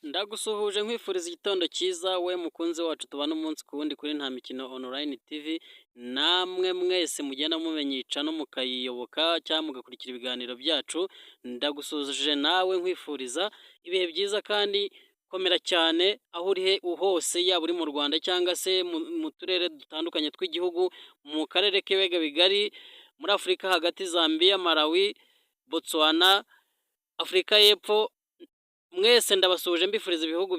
Ndagusuhuje nkwifuriza igitondo cyiza, we mukunzi wacu tubana umunsi ku wundi kuri Nta Mikino Online TV. Namwe mwese mugenda mumenyica no mukayiyoboka cyangwa mugakurikira ibiganiro byacu, ndagusuhuje nawe nkwifuriza ibihe byiza kandi komera cyane aho uri hose, yaba uri mu Rwanda cyangwa se mu turere dutandukanye tw'igihugu, mu karere k'ibiyaga bigari, muri Afurika hagati, Zambia, Malawi, Botswana, Afurika y'Epfo. Mwese ndabasuhuje, mbifuriza ibihugu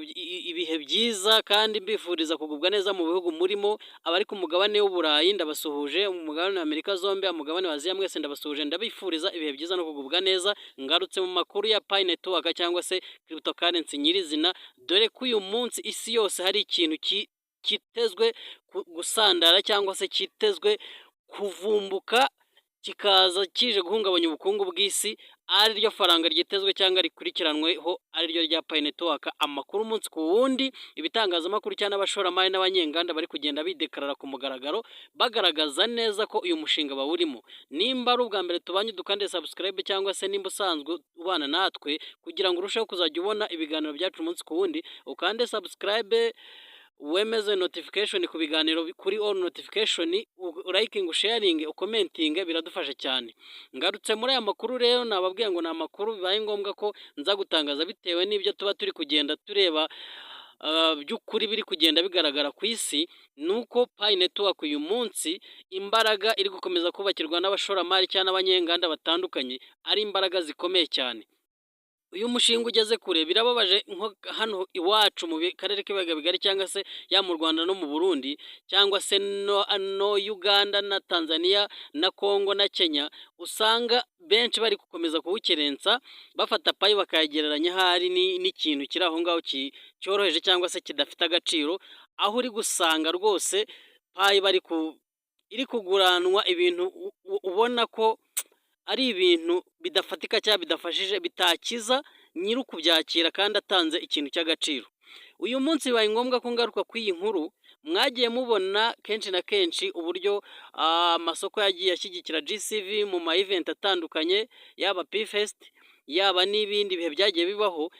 ibihe byiza kandi mbifuriza kugubwa neza mu bihugu murimo. Abari ku mugabane w'Uburayi ndabasuhuje, mu mugabane wa Amerika zombi, umugabane wa Aziya, mwese ndabasuhuje, ndabifuriza ibihe byiza no kugubwa neza. Ngarutse mu makuru ya Pi Network cyangwa se cryptocurrency nyirizina, dore ko uyu munsi isi yose hari ikintu kitezwe gusandara cyangwa se kitezwe kuvumbuka, kikaza kije guhungabanya ubukungu bw'isi, ari ryo faranga ryitezwe cyangwa rikurikiranweho, ari ryo rya Pi Network. Amakuru umunsi ku wundi, ibitangazamakuru cyangwa n'abashoramari n'abanyenganda bari kugenda bidekarara ku mugaragaro, bagaragaza neza ko uyu mushinga bawurimo. Nimba ari ubwa mbere tubanye, dukande subscribe, cyangwa se nimba usanzwe ubana natwe, kugira ngo urusheho kuzajya ubona ibiganiro byacu umunsi ku wundi, ukande subscribe, wemeze notification ku biganiro kuri all notification, liking, sharing, ucommenting, biradufasha cyane. Ngarutse muri aya makuru rero, nababwiye ngo ni amakuru bibaye ngombwa ko nza gutangaza bitewe n'ibyo tuba turi kugenda tureba by'ukuri biri kugenda bigaragara ku isi, ni uko Pi Network uyu munsi imbaraga iri gukomeza kubakirwa n'abashoramari cyangwa n'abanyenganda batandukanye ari imbaraga zikomeye cyane. Uyu mushinga ugeze kure. Birababaje nko hano iwacu mu karere k'ibiyaga bigari, cyangwa se ya mu Rwanda no mu Burundi, cyangwa se no Uganda na Tanzania na Congo na Kenya, usanga benshi bari gukomeza kuwukerensa, bafata Pi bakayagereranya ahari n'ikintu kiri aho ngaho cyoroheje cyangwa se kidafite agaciro, aho uri gusanga rwose Pi bari ku iri kuguranwa ibintu ubona ko ari ibintu bidafatika cyangwa bidafashije, bitakiza nyiri ukubyakira kandi atanze ikintu cy'agaciro. Uyu munsi bibaye ngombwa ko ngaruka kuri iyi nkuru. Mwagiye mubona kenshi na kenshi uburyo amasoko yagiye ashyigikira GCV mu ma event atandukanye, yaba PiFest, yaba n'ibindi bihe byagiye bibaho,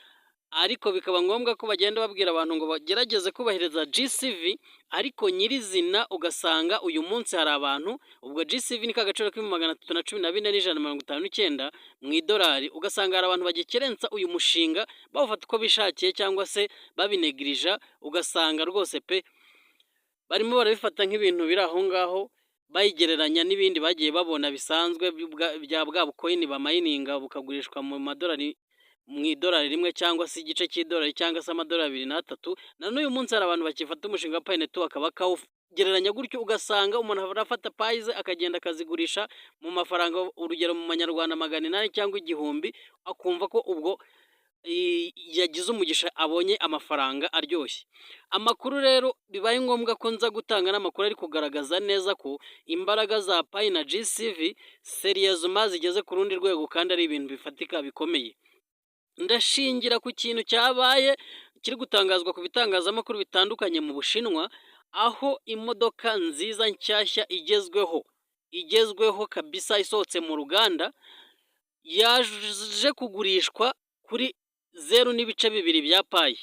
ariko bikaba ngombwa ko bagenda babwira abantu ngo bagerageze kubahiriza GCV, ariko nyirizina ugasanga uyu munsi hari abantu, ubwo GCV ni k'agaciro k'ibihumbi 314,159 mu idolari, ugasanga hari abantu bagikerensa uyu mushinga, bawufata uko bishakiye cyangwa se babinegirija, ugasanga rwose pe barimo barabifata nk'ibintu biri aho ngaho, bayigereranya n'ibindi bagiye babona bisanzwe bya bwa bucoin bamininga bukagurishwa mu madolari, mu idolari rimwe cyangwa se igice cy'idolari cyangwa se amadolari abiri n'atatu. Na n'uyu munsi hari abantu bakifata umushinga wa Pi Network bakawugereranya gutyo, ugasanga umuntu arafata Pi ze akagenda akazigurisha mu mafaranga, urugero mu manyarwanda, 800 cyangwa 1000, akumva ko ubwo yagize umugisha, abonye amafaranga aryoshye. Amakuru rero bibaye ngombwa ko nza gutanga n'amakuru ari kugaragaza neza ko imbaraga za Pi na GCV sérieusement zigeze ku rundi rwego kandi ari ibintu bifatika bikomeye. Ndashingira ku kintu cyabaye kiri gutangazwa ku bitangazamakuru bitandukanye mu Bushinwa, aho imodoka nziza nshyashya igezweho, igezweho kabisa, isohotse mu ruganda, yaje kugurishwa kuri 0.2 bya Pi.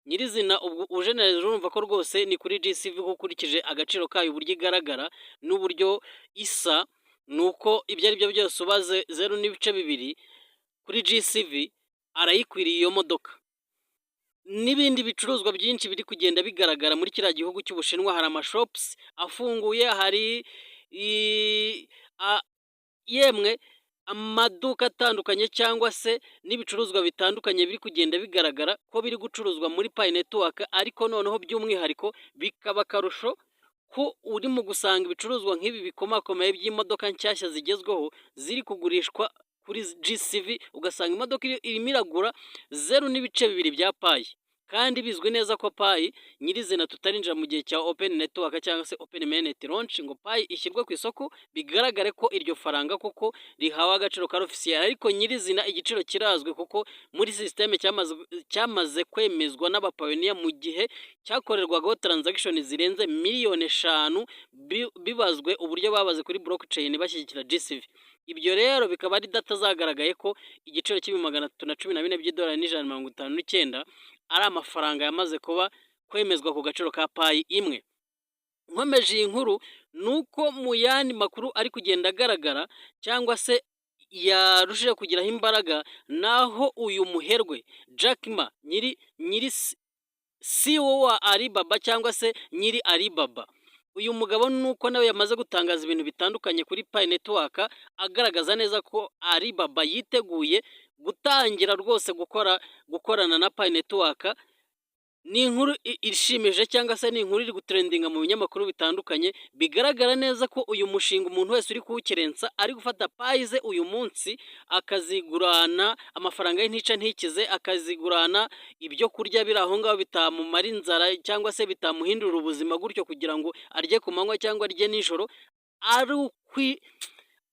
Nyirizina ubwo ujenereza urumva ko rwose ni kuri GCV, ukurikije agaciro kayo, uburyo igaragara n'uburyo isa, ni uko ibyo ari byo byose ubaze 0.2 kuri GCV arayikwiriye iyo modoka. N'ibindi bicuruzwa byinshi biri kugenda bigaragara muri kiriya gihugu cy'Ubushinwa, hari amashops afunguye, hari yemwe amaduka atandukanye cyangwa se n'ibicuruzwa bitandukanye biri kugenda bigaragara ko biri gucuruzwa muri Pi Network, ariko noneho by'umwihariko bikaba akarusho ko uri mu gusanga ibicuruzwa nk'ibi bikomakomeye by'imodoka nshyashya zigezweho ziri kugurishwa kuri GCV, ugasanga imodoka irimo iragura 0.2 bya Pi, kandi bizwi neza ko Pi nyirizina tutarinjira mu gihe cya open network cyangwa se open mainnet launch, ngo Pi ishyirwe ku isoko bigaragare ko iryo faranga koko rihawe agaciro ka official, ariko nyirizina igiciro kirazwi kuko muri système cyamaze kwemezwa n'abapioneer mu gihe cyakorerwagaho transaction zirenze miliyoni 5, bibazwe uburyo babaze kuri blockchain bashyigikira GCV. Ibyo rero bikaba ari data zagaragaye ko igiciro cy'ibihumbi 314 by'idolari n'ijana na mirongo itanu n'icyenda ari amafaranga yamaze kuba kwemezwa ku gaciro ka Pi imwe. Nkomeje iyi nkuru, ni uko mu yandi makuru ari kugenda agaragara cyangwa se yarushijeho kugiraho imbaraga, naho uyu muherwe Jack Ma, nyiri CEO wa Alibaba cyangwa se nyiri Alibaba, uyu mugabo nuko nawe yamaze gutangaza ibintu bitandukanye kuri Pi Network, agaragaza neza ko Alibaba yiteguye gutangira rwose gukorana na Pi Network. Ni inkuru ishimishije cyangwa se ni inkuru iri gutrendinga mu binyamakuru bitandukanye. Bigaragara neza ko uyu mushinga umuntu wese uri kuwukerensa ari gufata Pi ze uyu munsi akazigurana amafaranga y'intica ntikize, akazigurana ibyo kurya biri aho ngaho bitamumara inzara cyangwa se bitamuhindurira ubuzima gutyo, kugira ngo arye ku manywa cyangwa arye nijoro, ari ukwi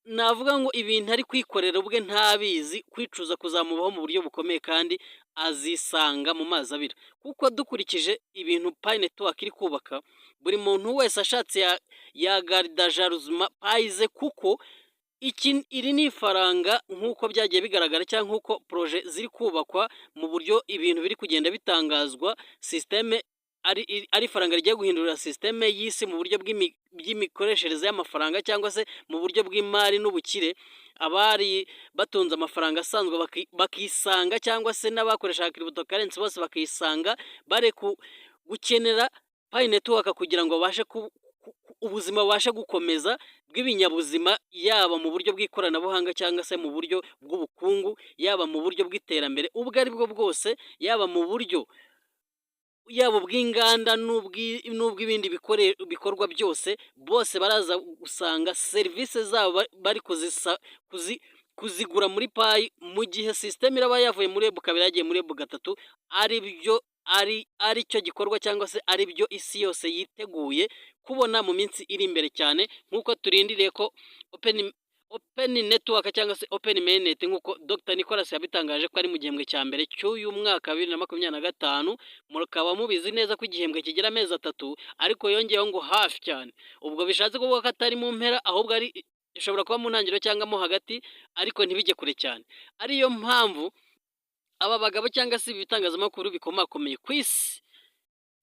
navuga ngo ibintu ari kwikorera ubwe ntabizi. Kwicuza kuzamubaho mu buryo bukomeye kandi azisanga mu mazi abira, kuko dukurikije ibintu Pi Network iri kubaka, buri muntu wese ashatse yagarida jaruzuma Pi ze, kuko iki iri ni ifaranga nk'uko byagiye bigaragara cyangwa nk'uko projet ziri kubakwa mu buryo ibintu biri kugenda bitangazwa, système ari ifaranga rigiye guhindurira système y'isi mu buryo bw'imikoreshereze y'amafaranga cyangwa se mu buryo bw'imari n'ubukire. Abari batunze amafaranga asanzwe bakisanga cyangwa se n'abakoreshaga cryptocurrency bose bakisanga bari gukenera Pi Network kugira ngo babashe ubuzima bubashe gukomeza bw'ibinyabuzima, yaba mu buryo bw'ikoranabuhanga cyangwa se mu buryo bw'ubukungu, yaba mu buryo bw'iterambere ubwo ari bwo bwose, yaba mu buryo yaba ubw'inganda n'ubw'ibindi bikorwa byose. Bose baraza gusanga serivisi zabo bari kuzigura muri Pi mu gihe système iraba yavuye muri Web 2 yagiye muri Web 3, ari byo ari cyo gikorwa cyangwa se ari byo isi yose yiteguye kubona mu minsi iri imbere cyane, nk'uko turindiriye ko open network cyangwa se open mainnet, nk'uko Dr Nicolas yabitangaje ko ari mu gihembwe cya mbere cy'uyu mwaka 2025. Mukaba mubizi neza ko igihembwe kigira amezi 3, ariko yongeyeho ngo hafi cyane. Ubwo bishatse kuvuga ko atari mu mpera, ahubwo ari ishobora kuba mu ntangiriro cyangwa mo hagati, ariko ntibijye kure cyane. Ariyo mpamvu aba bagabo cyangwa se ibi bitangazamakuru bikomakomeye ku isi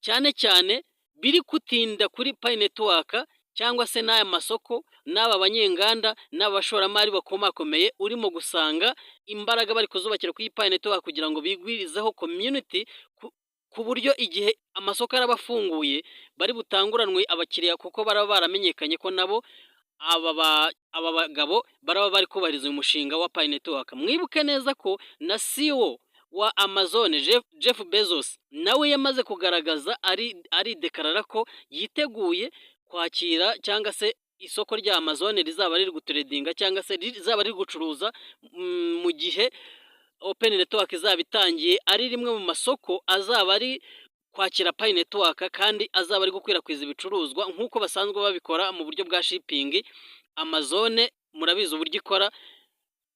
cyane cyane biri gutinda kuri Pi Network cyangwa se n'aya masoko n'aba banyenganda n'aba bashoramari bakomakomeye, urimo gusanga imbaraga bari kuzubakira kuri Pi Network kugira ngo bigwirizeho community, ku buryo igihe amasoko araba afunguye bari butanguranwe abakiriya, kuko baraba baramenyekanye ko nabo aba bagabo baraba bari kubahiriza uyu mushinga wa Pi Network. Mwibuke neza ko na CEO wa Amazon, Jeff Bezos, nawe yamaze kugaragaza aridekarara ko yiteguye kwakira cyangwa se isoko rya Amazon rizaba riri gutradinga cyangwa se rizaba riri gucuruza mu gihe open network izaba itangiye, ari rimwe mu masoko azaba ari kwakira Pi Network kandi azaba ari gukwirakwiza ibicuruzwa nk'uko basanzwe babikora mu buryo bwa shipping. Amazon murabizi uburyo ikora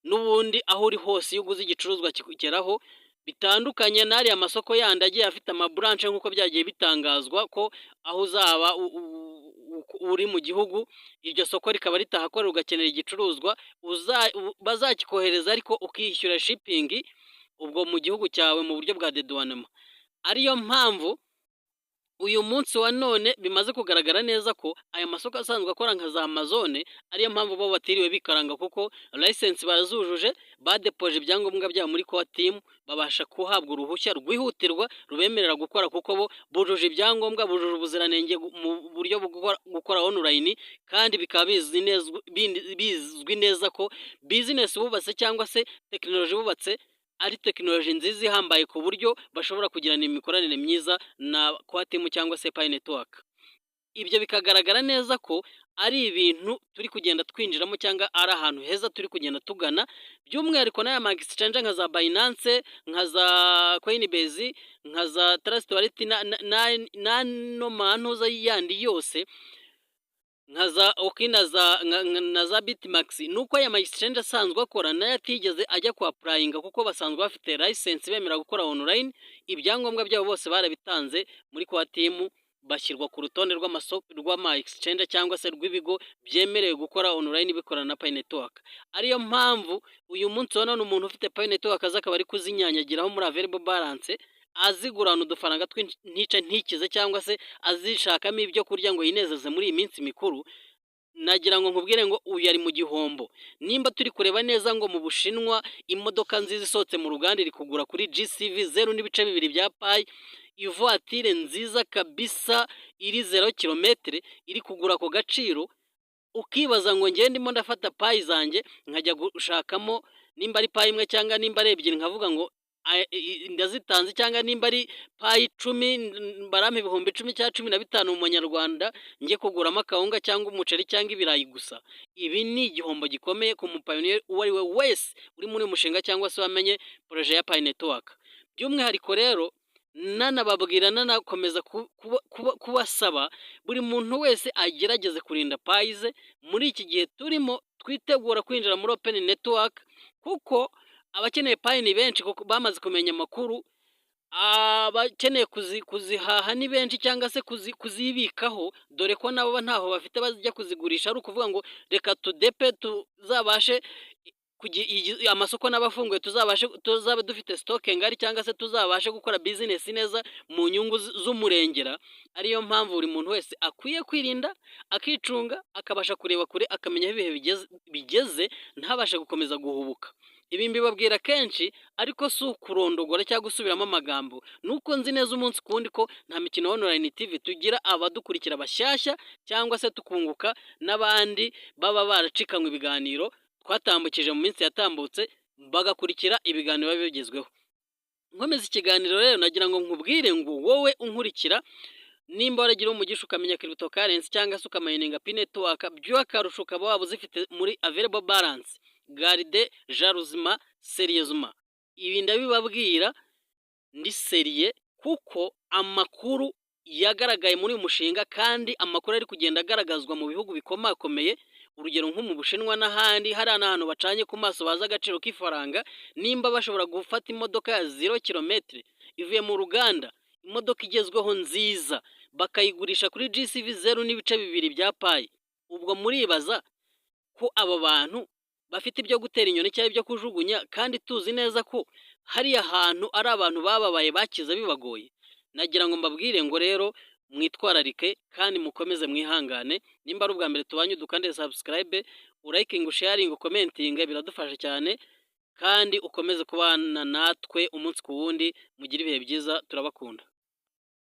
n'ubundi, aho uri hose iyo uguze igicuruzwa kikugeraho, bitandukanye n'ariya masoko yandi agiye afite amabranche, nk'uko byagiye bitangazwa ko aho uzaba uri mu gihugu iryo soko rikaba ritahakorera, ugakenera igicuruzwa bazakikohereza ariko ukishyura shipping ubwo mu gihugu cyawe mu buryo bwa dédouanement. Ariyo mpamvu uyu munsi wa none bimaze kugaragara neza ko aya masoko asanzwe akora nka za Amazon, ariyo mpamvu bo batiriwe bikaranga, kuko license barazujuje, badepoje ibyangombwa byabo muri core team, babasha guhabwa uruhushya rwihutirwa rubemerera gukora, kuko bo bujuje ibyangombwa, bujuje ubuziranenge mu buryo bwo gukora online, kandi bikaba bizwi neza ko business bubatse cyangwa se tekinoloji bubatse ari tekinoloji nziza ihambaye, ku buryo bashobora kugirana imikoranire myiza na core team cyangwa se Pi Network. Ibyo bikagaragara neza ko ari ibintu turi kugenda twinjiramo cyangwa ari ahantu heza turi kugenda tugana, by'umwihariko n'aya ma exchange nka za Binance, nka za Coinbase, nka za Trust Wallet, n'ano mantuza yandi yose nka za OKX na za BitMEX. Ni uko aya ma exchange asanzwe akora nayo atigeze ajya ku applyinga, kuko basanzwe bafite license bemera gukora online, ibyangombwa byabo bose barabitanze muri core team, bashyirwa ku rutonde rw'ama exchange cyangwa se rw'ibigo byemerewe gukora online bikorana na Pi Network. Ariyo mpamvu uyu munsi wa none umuntu ufite Pi Network aza akaba ari kuzinyanyagiraho muri available balance, Azigurana udufaranga tw'intica ntikize cyangwa se azishakamo ibyo kurya ngo yinezeze muri iyi minsi mikuru, nagira ngo nkubwire ngo uyu ari mu gihombo. Nimba turi kureba neza ngo mu Bushinwa imodoka nziza isohotse mu ruganda iri kugura kuri GCV 0.2 bya Pi, ivoiture nziza kabisa iri 0 kilometre iri kugura ako gaciro, ukibaza ngo ngende ndimo ndafata Pi zanjye nkajya gushakamo nimba ari Pi imwe cyangwa nimba ari ebyiri, nkavuga ngo ndazitanze, cyangwa nimba ari Pi 10 barampa 10,000 cyangwa 15 mu manyarwanda, njye kuguramo akawunga cyangwa umuceri cyangwa ibirayi gusa. Ibi ni igihombo gikomeye ku mupioneer uwo ari we wese uri muri uyu mushinga cyangwa se wamenye projet ya Pi Network. By'umwihariko rero nanababwira, nanakomeza kubasaba, buri muntu wese agerageze kurinda Pi ze muri iki gihe turimo twitegura kwinjira muri open network, kuko abakeneye Pi ni benshi, kuko bamaze kumenya amakuru. Abakeneye kuzihaha ni benshi cyangwa se kuzibikaho, dore ko nabo ntaho bafite bajya kuzigurisha, ari ukuvuga ngo reka tudepe tuzabashe amasoko n'abafunguye, tuzabashe tuzabe dufite stock ngari cyangwa se tuzabashe gukora business neza mu nyungu z'umurengera. Ariyo mpamvu buri muntu wese akwiye kwirinda, akicunga, akabasha kureba kure, akamenya aho ibihe bigeze, ntabashe gukomeza guhubuka. Ibi mbibabwira kenshi, ariko si ukurondogora cyangwa gusubiramo amagambo, ni uko nzi neza umunsi ku wundi ko Nta Mikino Online TV tugira abadukurikira bashyashya cyangwa se tukunguka n'abandi baba baracikanywe ibiganiro twatambukije mu minsi yatambutse, bagakurikira ibiganiro biba bigezweho. Nkomeza ikiganiro rero, nagira ngo nkubwire ngo wowe unkurikira, nimba waragira umugisha ukamenya cryptocurrency cyangwa se ukamininga Pi Network, by'akarusho ukaba waba uzifite muri available balance, garde jalousement, sérieusement. Ibi ndabibabwira ndi sérieux, kuko amakuru yagaragaye muri uyu mushinga kandi amakuru ari kugenda agaragazwa mu bihugu bikomakomeye, urugero nko mu Bushinwa n'ahandi, hariya ni ahantu bacanye ku maso, bazi agaciro k'ifaranga. Nimba bashobora gufata imodoka ya 0 kilometre ivuye mu ruganda, imodoka igezweho nziza, bakayigurisha kuri GCV 0.2 bya Pi, ubwo muribaza ko abo bantu bafite ibyo gutera inyoni cyangwa ibyo kujugunya, kandi tuzi neza ko hariya hantu ari abantu bababaye, bakize bibagoye? Nagira ngo mbabwire ngo rero mwitwararike kandi mukomeze mwihangane. Nimba ari ubwa mbere tubanye, dukande subscribe, urayikinge, usharinge, ucommentinge, biradufasha cyane, kandi ukomeze kubana natwe umunsi ku wundi. Mugire ibihe byiza, turabakunda.